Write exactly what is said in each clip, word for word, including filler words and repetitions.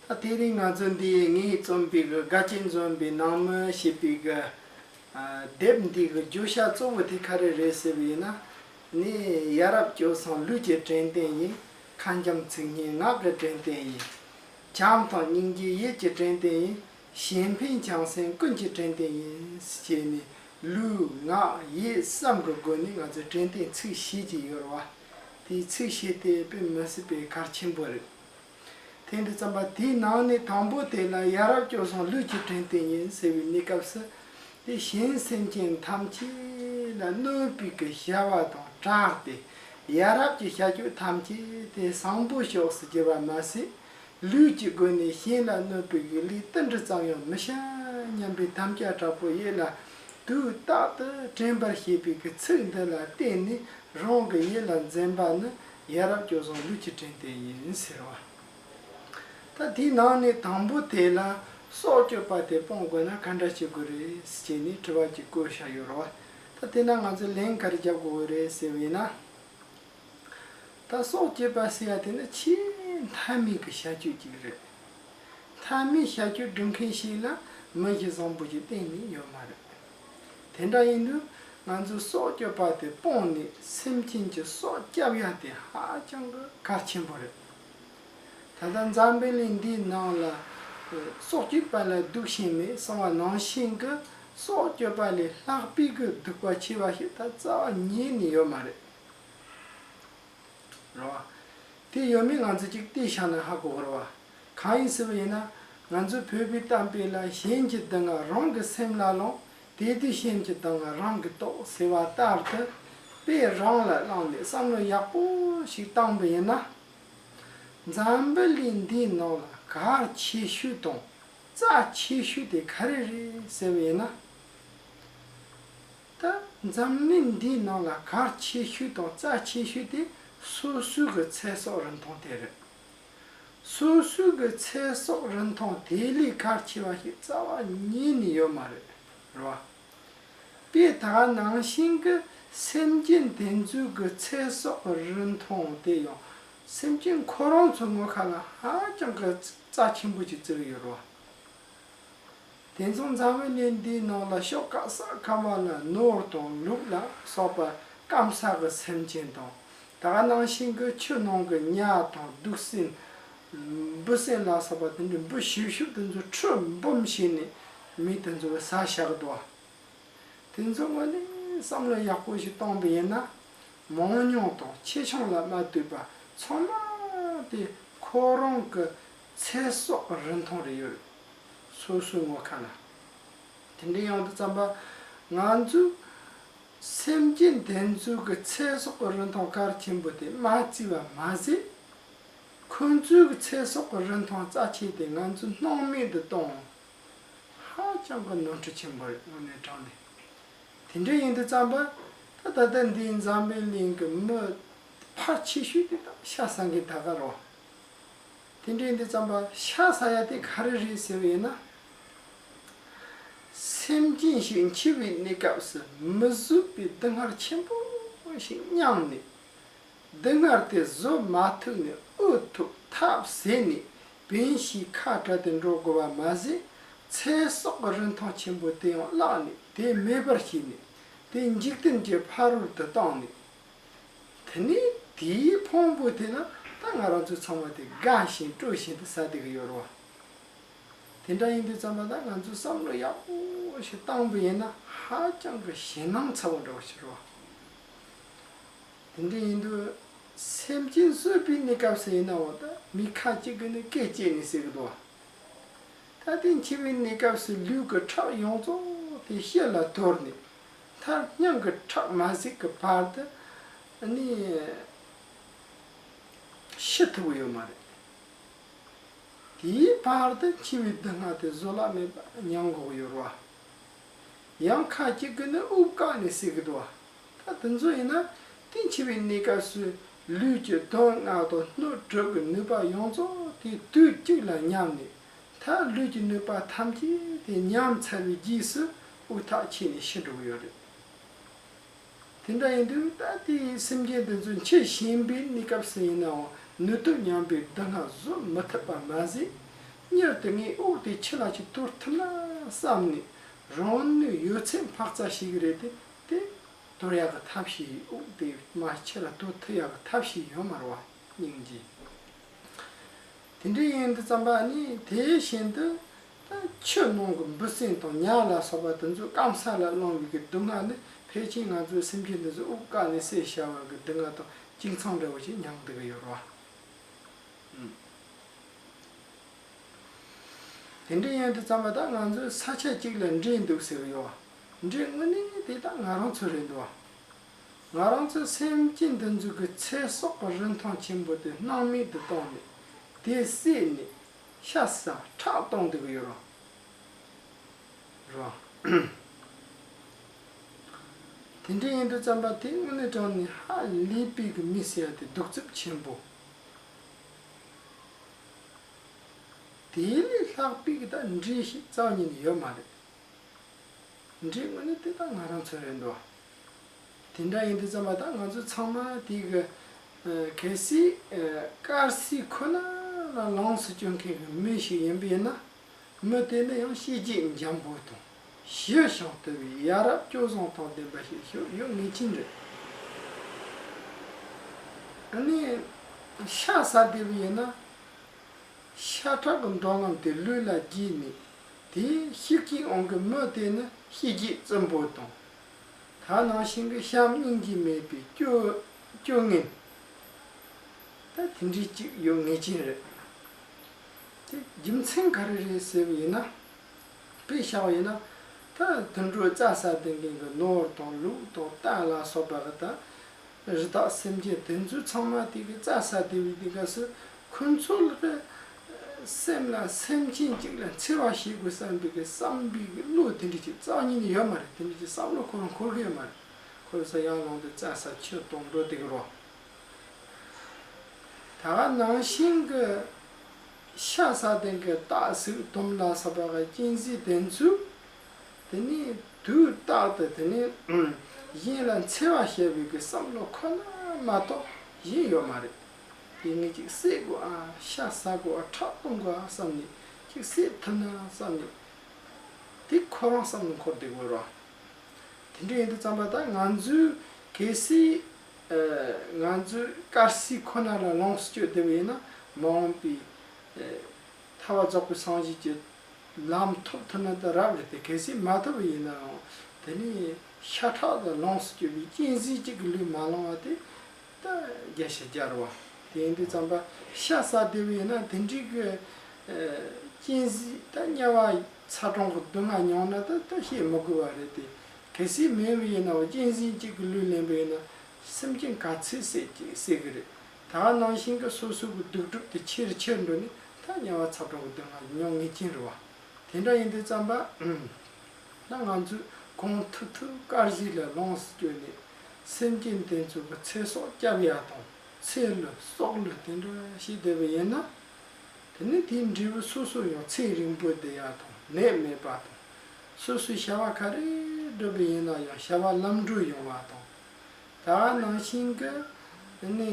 ད་དེ་རིང་ང་ཚོ་འདི་ངས་རྩོམ་པའི་གི་དགའ་སྐྱིད་འཛོམས་པའི་ནང་མི་ཞེས་པའི་གི་ཨ་དེབ་འདི་གི་བརྗོད་བྱ་གཙོ་བོ་དེ་ག་རེ་རེད་ཟེར་བ་ཡིན་ན། ནི་ཡ་རབས་སྤྱོད་བཟང་ལུས་ཀྱི་དྲན་རྟེན་ཡིན། ཁ་འཇམ་ཚིག་སྙན་ངག་གི་དྲན་རྟེན་ཡིན། བྱམས་དང་སྙིང་རྗེ་ཡིད་ཀྱི་དྲན་རྟེན་ཡིན། གཞན་ཕན་བྱང་སེམས་ཀུན་གྱི་དྲན་རྟེན་ཡིན་ཞེས་ནི་ལུས་ངག་ཡིད་གསུམ་གྱི་སྒོ་ནས་ང་ཚོས་དྲན་རྟེན་ཚིག་བཞི་ཅིག་ཡོད་རེད་བ། དེའི་ཚིག་བཞི་དེ་དཔེ་མི་སྲིད་པའི་གལ་ཆེན་པོ་རེད། དེ་འདི་ཙམ་པ་དེའི་ནང་ནས་དང་པོ་དེ་ལ་ཡ་རབས་སྤྱོད་བཟང་ལུས་ཀྱི་དྲན་རྟེན་ཡིན་ཟེར་བའི་གནས་སྐབས་སུ། དེ་གཞན་སེམས་ཅན་ཐམས་ཅད་ལ་གནོད་པའི་གི་བྱ་བ་དང་བྲལ་ཏེ། ཡ་རབས་ཀྱི་བྱ་སྤྱོད་ཐམས་ཅད་དེ་བཟང་པོའི་ཕྱོགས་སུ་བསྒྱུར་བ་མ་ཟད། ལུས་ཀྱི་སྒོ་ནས་གཞན་ལ་གནོད་པའི་གི་ལས་ཏིལ་འབྲུ་ཙམ་ཡང་མི་བྱ་སྙམ་པའི་དམ་བཅའ་དྲག་པོ་ཡིད་ལ་དུས་རྟག་ཏུ་དྲན་པར་བྱེད་པའི་གི་ཚིག་འདི་ལ་བརྟེན་ནས་རང་གི་ཡིད་ལ་འཛིན་པ་ནི་ཡ་རབས་སྤྱོད་བཟང་ལུས་ཀྱི་དྲན་རྟེན་ཡིན་ཟེར་བ། ད་དེའི་ནང་ནས་དང་པོ་དེ་ལ་སྲོག་གཅོད་པ་དེ་སྤོང་དགོས་ན་ག་འདྲ་བྱེད་དགོས་རེད་ཟེར་ནས་དྲི་བ་ཅིག་བཀོད་བཞག་ཡོད་རེད་བ། ད་དེ་ན་ང་ཚོས་ལན་ག་རེ་རྒྱབ་དགོས་རེད་ཟེར་བས་ན། ད་སྲོག་གཅོད་པ་ཟེར་ཡ་དེ་ནི་ཆེས་མཐའ་མའི་གི་བྱ་སྤྱོད་ཅིག་རེད། མཐའ་མའི་བྱ་སྤྱོད་སྒྲུབ་མཁན་ཞིག་ལ་མི་གཞི་བཟང་པོ་ཞིག་གཏན་ནས་ཡོད་མ་རེད། དེ་འདྲ་ཡིན་དུས་ང་ཚོས་སྲོག་གཅོད་པ་དེ་སྤོང་ནས་སེམས་ཅན་གྱི་སྲོག་སྐྱབས་ཡ་དེ་ཧ་ཅང་གི་གལ་ཆེན་པོ་རེད། ད་ལྟ་འཛམ་བུ་གླིང་འདིའི་ནང་ལ་སྲོག་གཅོད་པ་ལས་སྡུག་ཤོས་མེད་གསུངས་པ་ནང་བཞིན་གྱི་སྲོག་གཅོད་པ་ལས་ལྷག་པའི་གི་སྡུག་པ་ཆེ་བ་ཞིག་ད་རྩ་བ་ཉིད་ནས་ཡོད་མ་རེད། རེད་བ། དེ་ཡོད་མེད་ང་ཚོས་ཅིག་བལྟས་བཞག་ན་ཧ་གོ་གི་རེད་བ། གང་ཡིན་ཟེར་བ་ཡིན་ན། ང་ཚོའི་བོད་པའི་གཏམ་དཔེ་ལ་གཞན་གྱི་སྡུག་བསྔལ་རང་གི་སེམས་ལ་ལོངས། དེ་དུས་གཞན་གྱི་སྡུག་བསྔལ་རང་གིས་དོགས་ཟེར་བ་ལྟར་དུ། དཔེ་རང་ལ་བླངས་ནས་བསམ་བློ་ཡག་པོ་ཞིག་བཏང་བ་ཡིན་ན། འཛམ་བུ་གླིང་འདིའི་ནང་ལ་གལ་ཆེ་ཤོས་དང་རྩ་ཆེ་ཤོས་དེ་ག་རེ་རེད་ཟེར་བ་ཡིན་ན། ད་འཛམ་གླིང་འདིའི་ནང་ལ་གལ་ཆེ་ཤོས་དང་རྩ་ཆེ་ཤོས་དེ་སོ་སོའི་གི་ཚེ་སྲོག་རིན་ཐང་དེ་རེད། སོ་སོའི་གི་ཚེ་སྲོག་རིན་ཐང་དེ་ལས་གལ་ཆེ་བ་ཞིག་རྩ་བ་ཉིད་ནས་ཡོད་མ་རེད། རེད་བ། དཔེ་ད་ག་ནང་བཞིན་གི་སེམས་ཅན་དེ་ཚོའི་གི་ཚེ་སྲོག་གི་རིན་ཐང་དེ་ཡང་སེམས་ཅན་ཁོ་རང་ཚོའི་ངོ་ཁ་ལ་ཧ་ཅང་གི་རྩ་ཆེན་པོ་ཅིག་བརྩི་གི་ཡོད་རེད་བ། དེ་མཚུངས་འཛམ་བུ་གླིང་འདིའི་ནང་ལ་ཕྱོགས་ག་ས་ག་བ་ལ་ནོར་དང་ལུག་ལ་སོགས་པ་སྐམ་ས་གི་སེམས་ཅན་དང་། ད་ག་ནང་བཞིན་གི་ཆུ་ནང་གི་ཉ་དང་སྡུག་སྲན། འབུ་སྲན་ལ་སོགས་པ་དེ་འདྲའི་འབུ་ཞིབ་ཞིབ་དེ་ཚོ་ཁྲི་འབུམ་བྱས་ནས་མི་དེ་ཚོ་གི་ཟ་བཞག་གི་འདུག་བ། དེ་ཚོ་ངོས་ནས་བསམ་བློ་ཡག་པོ་ཞིག་བཏང་བ་ཡིན་ན། མང་ཉུང་དང་ཆེ་ཆུང་ལ་མ་ལྟོས་པ་ཚང་མ་དེ་ཁོ་རང་གི་ཚེ་སྲོག་གི་རིན་ཐང་རེ་ཡོད་རེད། སོ་སོའི་ངོ་ཁ་ལ། དེ་འདྲ་ཡོང་དུས་ཙམ་པ། ང་ཚོས་སེམས་ཅན་དེ་ཚོའི་གི་ཚེ་སྲོག་གི་རིན་ཐང་གལ་ཆེན་པོ་དེ་མ་བརྩིས་པ་མ་ཟད། ཁོ་ཚོའི་གི་ཚེ་སྲོག་གི་རིན་ཐང་རྩ་ཆེ་དེ་ང་ཚོས་སྣང་མེད་དུ་གཏོང་། ཧ་ཅང་གི་ནོར་འཁྲུལ་ཆེན་པོ་རེད་དངོས་གནས་དྲང་གནས། དེ་འདྲ་ཡིན་དུས་ཙམ་པ། ད་ད་ལྟ་འདིའི་འཛམ་བུའི་གླིང་གི་མི་ཕལ་ཆེ་ཤོས་དེ་དག་ཤ་ཟ་མཁན་ད་ག་རེད། དེ་འདྲ་ཡིན་དུས་ཙམ་པ་ཤ་ཟ་ཡ་དེ་ག་རེ་རེད་ཟེར་བ་ཡིན་ན། སེམས་ཅན་ཞིག་འཆི་བའི་གནས་སྐབས་སུ་མི་བཟོད་པའི་སྡུག་བསྔལ་ཆེན་པོ་ཞིག་མྱངས་ནས། སྡུག་བསྔལ་དེ་བཟོད་མ་ཐུབ་ནས་འུ་ཐུག་ཐབས་ཟད་ནས་བེམ་ཤིང་ཁ་བྲལ་ཏེ་འགྲོ་དགོས་པ་མ་ཟད། ཚེ་སྲོག་གི་རིན་ཐང་ཆེན་པོ་དེ་ཡང་བརླགས་ནས་དེ་མེད་པར་བྱས་ནས་དེ་འཇིག་རྟེན་གྱི་ཕ་རོལ་ཏུ་བཏང་ནས། དེ་ནས་དེའི་ཕུང་པོ་དེ་ལ་ད་ང་རང་ཚོ་ཚང་མ་དེ་དགའ་བཞིན་སྤྲོ་བཞིན་དུ་ཟ་བསྡད་ཀྱི་ཡོད་རེད་བ། དེ་འདྲ་ཡིན་དུས་ཙམ་པ་ད་ང་ཚོས་བསམ་བློ་ཡག་པོ་ཞིག་བཏང་བ་ཡིན་ན་ཧ་ཅང་གི་ཞེད་སྣང་ཚ་བོ་འདྲ་བོ་ཞིག་རེད་བ། དེ་འདྲ་ཡིན་དུས་སེམས་ཅན་གསོད་པའི་གནས་སྐབས་སུ་ཡིན་ནའང་ད་མི་ཁ་ཅིག་གིས་ནི་སྐེ་བཅད་ནས་བསད་ཀྱི་འདུག་བ། ད་དེ་འཆི་བའི་གནས་སྐབས་སུ་ལུས་ཀྱི་ཁྲག་ཡོངས་རྫོགས་དེ་ཕྱི་ལ་དོར་ནས་མཐར་སྙིང་གི་ཁྲག་མ་ཟད་ཀྱི་བར་དུ་ནི་ཤི་ཐུབ་ཀྱི་ཡོད་མ་རེད། དེའི་བར་དུ་འཆི་བའི་སྡུག་བསྔལ་དེ་བཟོད་གླགས་མེད་པ་མྱང་དགོས་ཀྱི་ཡོད་རེད་བ། ཡང་ཁ་ཅིག་གིས་ནི་དབུགས་བཀག་ནས་བསད་ཀྱི་འདུག་བ། ད་དེ་ཚོ་ཡིན་ན་དེ་འཆི་བའི་གནས་སྐབས་སུ་ལུས་ཀྱི་དོན་ལྔ་དང་སྣོད་དྲུག་གི་ནུས་པ་ཡོངས་རྫོགས་དེ་དུས་གཅིག་ལ་ཉམས་ནས། མཐར་ལུས་ཀྱི་ནུས་པ་ཐམས་ཅད་དེ་ཉམས་ཚར་བའི་རྗེས་སུ་དབུགས་ཐག་ཆད་ནས་ཤི་འགྲོ་གི་ཡོད་རེད། དེ་འདྲ་ཡིན་དུས་ད་ལྟའི་སེམས་ཅན་དེ་ཚོ་འཆི་བཞིན་པའི་གནས་སྐབས་སུ་ཡིན་ནའང་ནུས་སྟོབས་ཉམས་པའི་སྡུག་བསྔལ་བཟོད་མི་ཐུབ་པ་མ་ཟད། མྱུར་དུ་ངའི་དབུགས་དེ་ཕྱི་ལ་ཅིག་གཏོར་ཐུབ་ན་བསམ་ནས། རང་ནུས་ཡོད་ཚད་འཕག་འཚག་བྱེད་ཀྱི་རེད་དེ། དེ་གཏོར་ཡག་གི་ཐབས་ཤེས། དབུགས་དེ་མར་ཕྱི་ལ་གཏོར་ཐུབ་ཡག་གི་ཐབས་ཤེས་ཡོད་མ་རེད་བ། སྙིང་རྗེ། དེ་འདྲ་ཡིན་དུས་ཙམ་པ་ནི། དེ་བཞིན་དུ་ད་ཆུ་ནང་གི་འབུ་སྲིན་དང་ཉ་ལ་སོགས་པ་དེ་ཚོ་སྐམ་ས་ལ་བླངས་པའི་གི་སྡུག་བསྔལ་ནི། ཕལ་ཆེར་ང་ཚོའི་སེམས་ཅན་འདི་ཚོ་དབུགས་བཀག་ནས་བསད་བྱ་བ་གི་སྡུག་བསྔལ་དང་གཅིག་མཚུངས་འདྲ་བོ་ཞིག་མྱངས་བསྡད་ཀྱི་ཡོད་རེད་བ། དེ་འདྲ་ཡིན་དུས་ཙམ་པ། ད་ང་ཚོའི་ས་ཆ་གཅིག་ལ་འབྲས་འདུག་ཟེར་གི་ཡོད་བ། འབྲས་དངོས་གནས་དེ་ད་ང་རང་ཚོ་རེད་འདུག་བ། ང་རང་ཚོ་སེམས་ཅན་འདི་ཚོ་གི་ཚེ་སྲོག་གི་རིན་ཐང་ཆེན་པོ་དེ་སྣང་མེད་དུ་བཏང་ནས། དེ་བསད་ནས་ཤ་ཟ་ཁྲག་གཏོང་བསྡད་གི་ཡོད་རེད་བ། དེ་འདྲ་ཡིན་དུས་ཙམ་པ། དེ་དངོས་གནས་དྲང་ནས་ཧ་ལས་པའི་གི་མི་ཟེར་ཡ་དེ་གདུག་རྩུབ་ཆེན་པོ། དེ་ལས་ལྷག་པའི་གི་ད་འབྲས་ཤིག་རྩ་བ་ཉིད་ནས་ཡོད་མ་རེད། འབྲས་དངོས་གནས་དེ་ད་ང་རང་ཚོ་རེད་འདུག་བ། དེ་འདྲ་ཡིན་དུས་ཙམ་པ། ད་ང་ཚོ་ཚང་མ་དེ་གི་ཨ་གལ་སྲིད་ཨ་དཀར་ཟས་ཁོ་ན་ལ་ལོངས་སུ་སྤྱོད་མཁན་གྱི་མི་ཞིག་ཡིན་པ་ཡིན་ན། མི་དེ་ནི་ཡང་གཤིས་རྒྱུད་འཇམ་པོ་དང་། ཞི་ཞིང་དུལ་བའི་ཡ་རབས་སྤྱོད་བཟང་དང་ལྡན་པ་ཞིག་ཞིག་ཡོད་ངེས་ཅན་རེད། ཨ་ནི་ཤ་ཟ་བསྡད་པ་ཡིན་ན། ཤ་ཁྲག་གི་འདོད་རྔམ་དེ་ལུས་ལ་རྒྱས་ནས། དེའི་གཤིས་ཀྱི་དབང་གིས་མི་དེ་ནི་གཤིས་རྒྱུད་བཙན་པོ་དང་། ད་ནང་བཞིན་གྱི་བྱམས་སྙིང་རྗེ་མེད་པའི་སྤྱོད་སྤྱོད་ངན། ད་དེ་འདྲའི་གཅིག་ཡོད་ངེས་ཅན་རེད། དེ་རྒྱུ་མཚན་ག་རེ་རེད་ཟེར་བ་ཡིན་ན། དཔེ་བཞག་པ་ཡིན་ན། ད་དུད་འགྲོ་རྩྭ་ཟ་བསྡད་མཁན་གྱི་ནོར་དང་ལུག་དང་རྟ་ལ་སོགས་པ་གི་ད་རི་དྭགས་སེམས་ཅན་དེ་ཚོ་ཚང་མ་དེ་གི་རྩྭ་ཟ་བསྡད་པའི་དུས་སྐབས་སུ། ཁོ་ཚོ་ལ་སེམས་ལ་སེམས་ཅན་གཅིག་ལ་འཚེ་བ་བྱེད་དགོས་བསམ་པའི་གི་བསམ་པའི་གི་བློ་དེ་འདྲ་ཅིག་རྩ་བ་ཉིད་ནས་ཡོད་མ་རེད། དེ་འདྲ་ཅིག་བསམ་བློ་ཁོ་རང་འཁོར་གི་ཡོད་མ་རེད། ཁོ་ཚོ་ཡར་ལངས་ཏེ་རྩྭ་ཟ་ཆུ་གཏོང་འགྲོ་བསྡད་ཀྱི་རེད། ད་ག་ནང་བཞིན་གྱི་ཤ་ཟ་བསྡད་མཁན་གྱི་སྟག་གཟིག་དོམ་ལ་སོགས་པ་གི་གཅན་གཟན་དེ་ཚོས། དེ་ནས་དུས་རྟག་ཏུ་དེ་ནས་གཞན་ལ་འཚེ་བ་བྱེད་པའི་གི་བསམ་བློ་ཁོ་ན་མ་གཏོགས་གཞན་ཡོད་མ་རེད། དེ་ངས་ཅིག་བསད་དགོས་ཨ། ཤ་ཟ་དགོས་ཨ། ཁྲག་གཏོང་དགོས་ཨ་བསམ་ནས། ཅིག་བསད་ཐུབ་ན་བསམ་ནས། དེ་ཁོ་རང་བསམ་བློ་འཁོར་བསྡད་དགོས་རེད། དེ་འདྲ་ཡིན་དུས་ཙམ་པ། ད་ང་ཚོས་གལ་སྲིད་ཨ་ང་ཚོས་དཀར་ཟས་ཁོ་ན་ལ་ལོངས་སུ་སྤྱོད་བསྡད་པ་ཡིན་ན། མ་འོངས་པའི་ཨ་ཐར་པ་རྫོགས་པའི་སངས་རྒྱས་ཀྱི་ལམ་ཐོབ་ཐུབ་ན་ད་རབ་རེད་དེ། གལ་སྲིད་མ་ཐོབ་པ་ཡིན་ནའང་། དེ་ནི་ཤ་ཁྲག་ལ་ལོངས་སུ་སྤྱོད་པའི་གཅན་གཟན་གཅིག་གི་ལུས་མ་བླངས་པ་དེ། ད་བརྒྱ་ཆ་བརྒྱ་རེད་བ། དེ་ཡིན་དུས་ཙམ་པ། ཤ་ཟ་བསྡད་པ་ཡིན་ན་དེ་འདྲའི་གི་ཨ་གཅན་གཟན་ད་དམྱལ་བ་ཚ་གྲང་གི་སྡུག་བསྔལ་མྱོང་ན་ད་ད་བཤད་མི་དགོས་པ་རེད་དེ། གལ་སྲིད་མེད་པ་ཡིན་ནའང་གཅན་གཟན་གཅིག་གི་ལུས་ལེན་པ་ཡིན་ན། སེམས་ཅན་ག་ཚོད་བསད་ཀྱི་བསད་གི་རེད། ད་ག་ནང་བཞིན་གྱི་སོ་སོ་གི་སྡིག་སྒྲིབ་དེ་ཆེ་རུ་ཆེ་རུ་འགྲོ་ནས། ད་དམྱལ་བ་ཚ་གྲང་གི་སྡུག་བསྔལ་མྱོང་ངེས་ཅན་རེད་བ། དེ་འདྲ་ཡིན་དུས་ཙམ་པ། ད་ང་ཚོས་གང་ཐུབ་ཐུབ་དཀར་ཟས་ལ་ལོངས་སུ་སྤྱོད་ནས། སེམས་ཅན་དེ་ཚོ་གི་ཚེ་སྲོག་སྐྱབས་ཡ་དང་། ཚེ་བསླུ་སྲོག་བསླུ་དེ་འདྲ་བྱེད་བསྡད་པ་ཡིན་ན། དེ་ནི་དེའི་འབྲས་བུ་སོ་སོ་ཡང་ཚེ་རིང་པོ་བསྡད་ཡ་དང་ནད་མེད་པ་དང་། སོ་སོའི་བྱ་བ་ག་རེ་བསྒྲུབས་པ་ཡིན་ན་ཡང་བྱ་བ་ལམ་འགྲོ་ཡོང་བ་དང་། ད་ག་ནང་བཞིན་གྱི་ནི་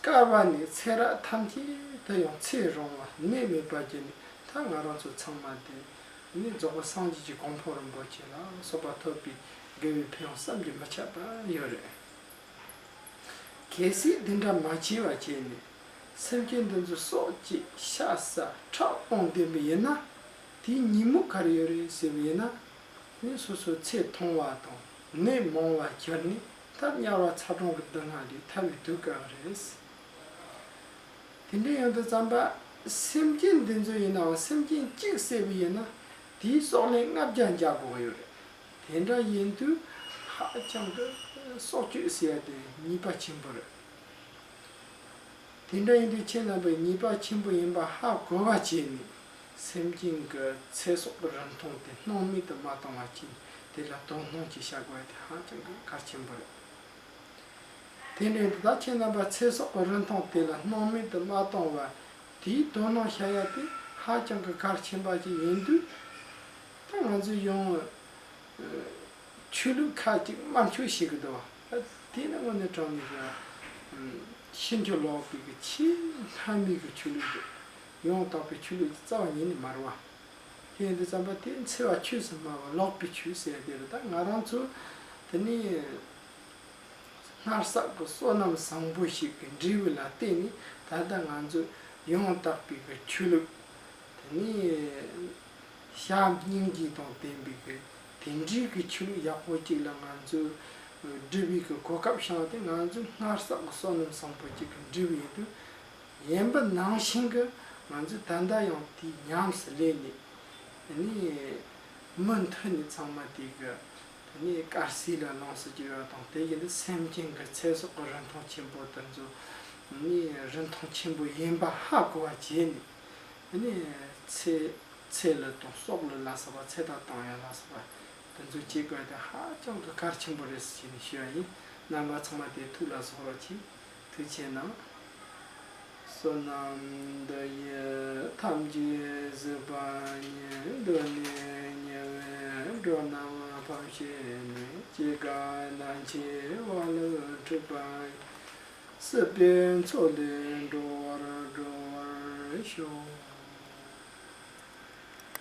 བསྐལ་པ་ནས་ཚེ་རབས་ཐམས་ཅད་དུ་ཡང་ཚེ་རིང་བ་ནད་མེད་པ་བརྒྱུད་ནས། ད་ང་རང་ཚོ་ཚང་མ་དེ་ནི་རྫོགས་པའི་སངས་རྒྱས་ཀྱི་གོ་འཕང་རིན་པོ་ཆེ་ལ་སོགས་པ་ཐོབ་པའི་དགེ་བའི་ཕན་ཡོན་བསམ་གྱིས་མི་ཁྱབ་པ་ཡོད་རེད། གལ་སྲིད་འདི་འདྲ་མ་བྱས་པ་བྱས་ནས། སེམས་ཅན་འདི་ཚོ་སྲོག་བཅད། ཤ་ཟ། ཁྲག་གཏོང་བསྡད་པ་ཡིན་ན། དེའི་ཉེས་དམིགས་ག་རེ་ཡོད་རེད་ཟེར་བ་ཡིན་ན། ནི་སོ་སོ་ཚེ་ཐུང་བ་དང་ནད་མང་བ་གྱུར་ནས། ད་དམྱལ་བ་ཚ་གྲང་གི་སྡུག་བསྔལ་ལས་ཐར་བའི་དུས་སྐབས་རེད། དེ་འདྲ་ཡིན་དུས་ཙམ་པ། སེམས་ཅན་འདི་ཚོ་ཡིན་ནའང་སེམས་ཅན་གཅིག་བསད་པ་ཡིན་ན། དེའི་སྲོག་ལན་ལྔ་བརྒྱ་འཇལ་དགོས་ཀྱི་ཡོད་རེད། དེ་འདྲ་ཡིན་དུས་ཧ་ཅང་གི་སྲོག་གཅོད་ཟེར་ཡ་དེ་ཉེས་པ་ཆེན་པོ་རེད། དེ་འདྲ་ཡིན་དུས་ཁྱེད་རྣམ་པས་ཉེས་པ་ཆེན་པོ་ཡིན་པ་ཧ་གོ་བ་བྱས་ནས། སེམས་ཅན་གྱི་ཚེ་སྲོག་གི་རིན་ཐང་དེ་སྣང་མེད་དུ་མ་བཏང་བ་བྱས་ནས། དེ་ལ་དོ་སྣང་ཅིག་བྱ་དགོས་ཡ་དེ་ཧ་ཅང་གི་གལ་ཆེན་པོ་རེད། དེ་འདྲ་ཡིན་དུས་ད་ཁྱེད་རྣམ་པ་ཚེ་སྲོག་གི་རིན་ཐང་དེ་ལ་སྣང་མེད་དུ་མ་བཏང་བར། དེའི་དོ་སྣང་བྱ་ཡ་དེ་ཧ་ཅང་གི་གལ་ཆེན་པ་ཅིག་ཡིན་དུས། ད་ང་ཚོས་ཡང་ཆོས་ལུགས་ཁག་ཅིག་དམར་མཆོད་བྱེད་ཀྱི་འདུག་བ། དེ་ནི་དངོས་གནས་དྲང་གནས་ཀྱི་ཕྱིན་ཅི་ལོག་པའི་གི་ཆེས་སྔ་མའི་གི་ཆོས་ལུགས་རེད། ཡང་དག་པའི་ཆོས་ལུགས་ཀྱི་རྩ་བ་ཉིད་ནས་མ་རེད་བ། དེ་ཡིན་དུས་ཙམ་པ་དེ་འཚེ་བ་ཆོས་སུ་སྨྲ་བ་ལོག་པའི་ཆོས་ཟེར་དེ་རེད། ད་ང་རང་ཚོ་དེ་ནས་སྔར་བསགས་ཀྱི་བསོད་ནམས་བཟང་པོ་ཞིག་གི་འབྲས་བུ་ལ་བརྟེན་ནས་ད་ལྟ་ང་ཚོ་ཡང་དག་པའི་གི་ཆོས་ལུགས། དེ་ནས་བྱམས་སྙིང་རྗེ་དང་ལྡན་པའི་གི་དེ་འདྲའི་གི་ཆོས་ལུགས་ཡག་པོ་ཅིག་ལ་ང་ཚོས་སྒྲུབ་པའི་གི་གོ་སྐབས་བྱུང་སྟེ། ང་ཚོས་སྔར་བསགས་ཀྱི་བསོད་ནམས་བཟང་པོ་ཅིག་གི་འབྲས་བུ་ཡིན་དུས། ཡིན་པ་ནང་བཞིན་གི་ང་ཚོས་ད་ལྟ་ཡང་དེའི་ཉམས་སུ་ལེན་ནས། དེ་ནས་མུ་མཐུད་ནས་ཚང་མ་དེ་གི་དེ་ནས་དཀར་ཟས་ལ་ལོངས་སུ་སྤྱོད་པ་དང་། དེ་བཞིན་དུ་སེམས་ཅན་གྱི་ཚེ་སྲོག་གི་རིན་ཐང་ཆེན་པོ་དེ་ཚོ་ནི་རིན་ཐང་ཆེན་པོ་ཡིན་པ་ཧ་གོ་བ་བྱས་ནས། དེ་ནས་ཚེ་ཚེ་ལུས་དང་སྲོག་ལུས་ལ་སོགས་པ། ཚེ་དང་བཏང་ཡ་ལ་སོགས་པ་དེ་ཚོ་བྱེད་དགོས་དེ་ཧ་ཅང་གི་གལ་ཆེན་པོ་རེད་ཟེར་ནས་ཞུ་བ་ཡིན། རྣམ་པ་ཚང་མ་དེ་ཐུགས་ལ་བཞག་རོགས་གྱིས། ཐུགས་ཆེ་གནང་། བསོད་ནམས་འདི་ཡིས་ཐམས་ཅད་གཟིགས་པ་ཉིད། ཐོབ་ནས་ཉེས་པའི་དགྲ་རྣམས་ཕམ་བྱས་ནས། སྐྱེ་རྒ་ན་འཆིའི་རྦ་རླབས་འཁྲུགས་པ་ཡི། སྲིད་པའི་མཚོ་ལས་འགྲོ་བ་སྒྲོལ་བར་ཤོག།